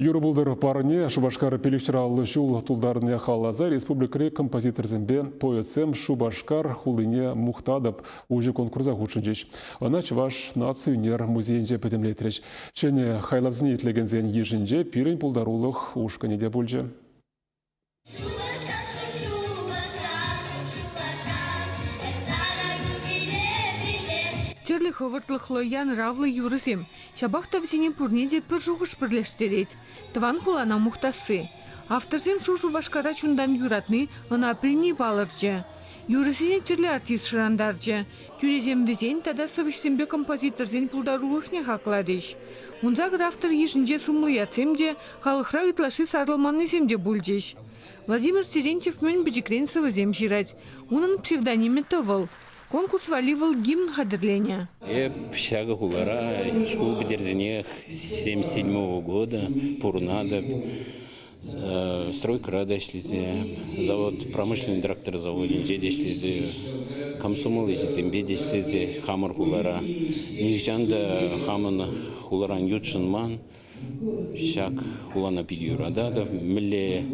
Юрӑ пултӑр парне Шупашкар пилӗкҫӗр ҫул тултарнине халалласа республикӑри композиторсемпе поэтсем Шупашкар хулине мухтатӑп уҫӑ конкурса хутшӑнчӗҫ. Ӑна Чӑваш наци ӳнер музейӗнче пӗтӗмлетрӗҫ. Ҫӗнӗ хайлавсене итлекенсен йышӗнче пирӗн пултарулӑх ушкӑнӗ те пулчӗ. Тӗрлӗ хӑвӑртлӑхлӑ, янӑравлӑ юрӑсем. Ҫапах та вӗсене пурне те пӗр шухӑш пӗрлештерет: тӑван хулана мухтасси. Авторсем Шур Шупашкара чунтан юратни ӑна пӗлни палӑрчӗ. Юрӑсене тӗрлӗ артист шӑрантарчӗ. Тӳресем вӗсен тата сӑвӑҫсемпе композиторсен пултарулӑхне хакларӗҫ. 18 автор йышӗнче сумлӑ ятсем те, халӑхра ытлашши сарӑлманнисем те пулчӗҫ. Владимир Терентьев мӗн пӗчӗкрен сӑвӑсем ҫырать. Унӑн псевдонимӗ Тӑвӑл. Конкурс валли вӑл гимн хатӗрленӗ. Эп ҫакӑ хулара шкул пӗтерсенех 77 года пурӑнатӑп. Стройкӑра та ӗҫлесе, завод, промышленный трактор заводӗнче те ӗҫлесе, комсомол ӗҫӗсемпе те ӗҫлесе хамӑр хулара. Нихӑҫан та хамӑн хуларан ютшӑнман. Ҫак хулана питӗ юрататӑп. Мӗнле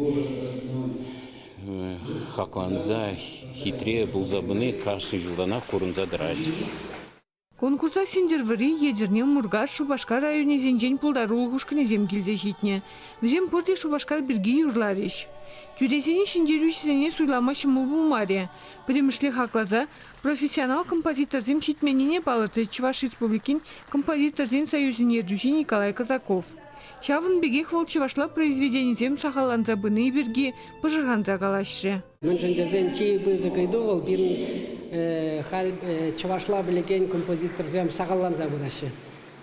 хакланса хитре пулса пыни кашни ҫултанах курӑнса тӑрать. Конкурса Сӗнтӗрвӑрри, Етӗрне, Муркаш, Шупашкар районӗсенчен пултарулӑх ушкӑнӗсем килсе ҫитнӗ. Вӗсем пурте Шупашкар пирки юрларӗҫ. Тӳресене ҫӗнтерӳҫӗсене суйлама ҫӑмӑл пулмарӗ. Пӗтӗмӗшле хакласа профессионал композиторсем ҫитменнине палӑртрӗ Чӑваш Республикин Композиторсен союзӗн ертӳҫи Николай Казаков. Ҫавӑн пекех вӑл чӑвашла произведенисем сахалланса пыни пирки пӑшӑрханса калаҫрӗ. Мӗншӗн тесен чи пысӑк ыйту вӑл пирӗн халь чӑвашла пӗлекен композиторсем сахалланса пыраҫҫӗ.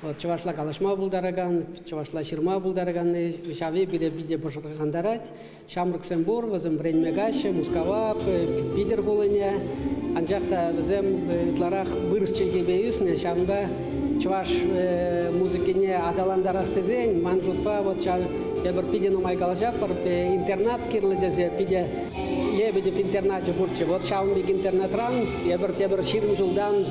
Вот чӑвашла калаҫма пултаракан, чӑвашла ҫырма пултараканни ҫави пире питӗ пӑшӑрхантарать. Ҫамрӑксем пур, вӗсем вӗренме каҫҫӗ Мускава, Питӗр хулине. Анчах та вӗсем ытларах вырӑс чӗлхипе ӳснӗ, ҫавӑнпа чӑваш музыкине аталантарас тесен, ман шутпа, вот ҫав эпир питӗ нумай калаҫатпӑр, интернат кирлӗ тесе питӗ Лебедев интерначӗ пурччӗ. Вот ҫавӑн пек интернатран эпир тепӗр 20 ҫултан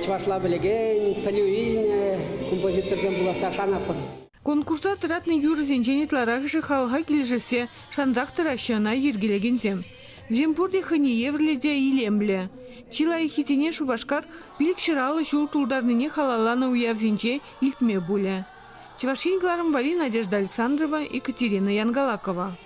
чӑвашла пӗлекен, пӗлӳ илнӗ композиторсем пуласса шанатпӑр. Конкурса тӑратнӑ юрӑсенчен ытларахӑшӗ халӑха килӗшессе шансах тӑраҫҫӗ ӑна йӗркелекенсем. Вӗсем пурте хӑйне евӗрлӗ те илемлӗ. Чи лайӑххисене Шупашкар 550 ҫул тултарнине халалланӑ уявсенче илтме пулӗ. Чӑваш Ен кӑларӑм валли Надежда Александрова, Екатерина Янгалакова.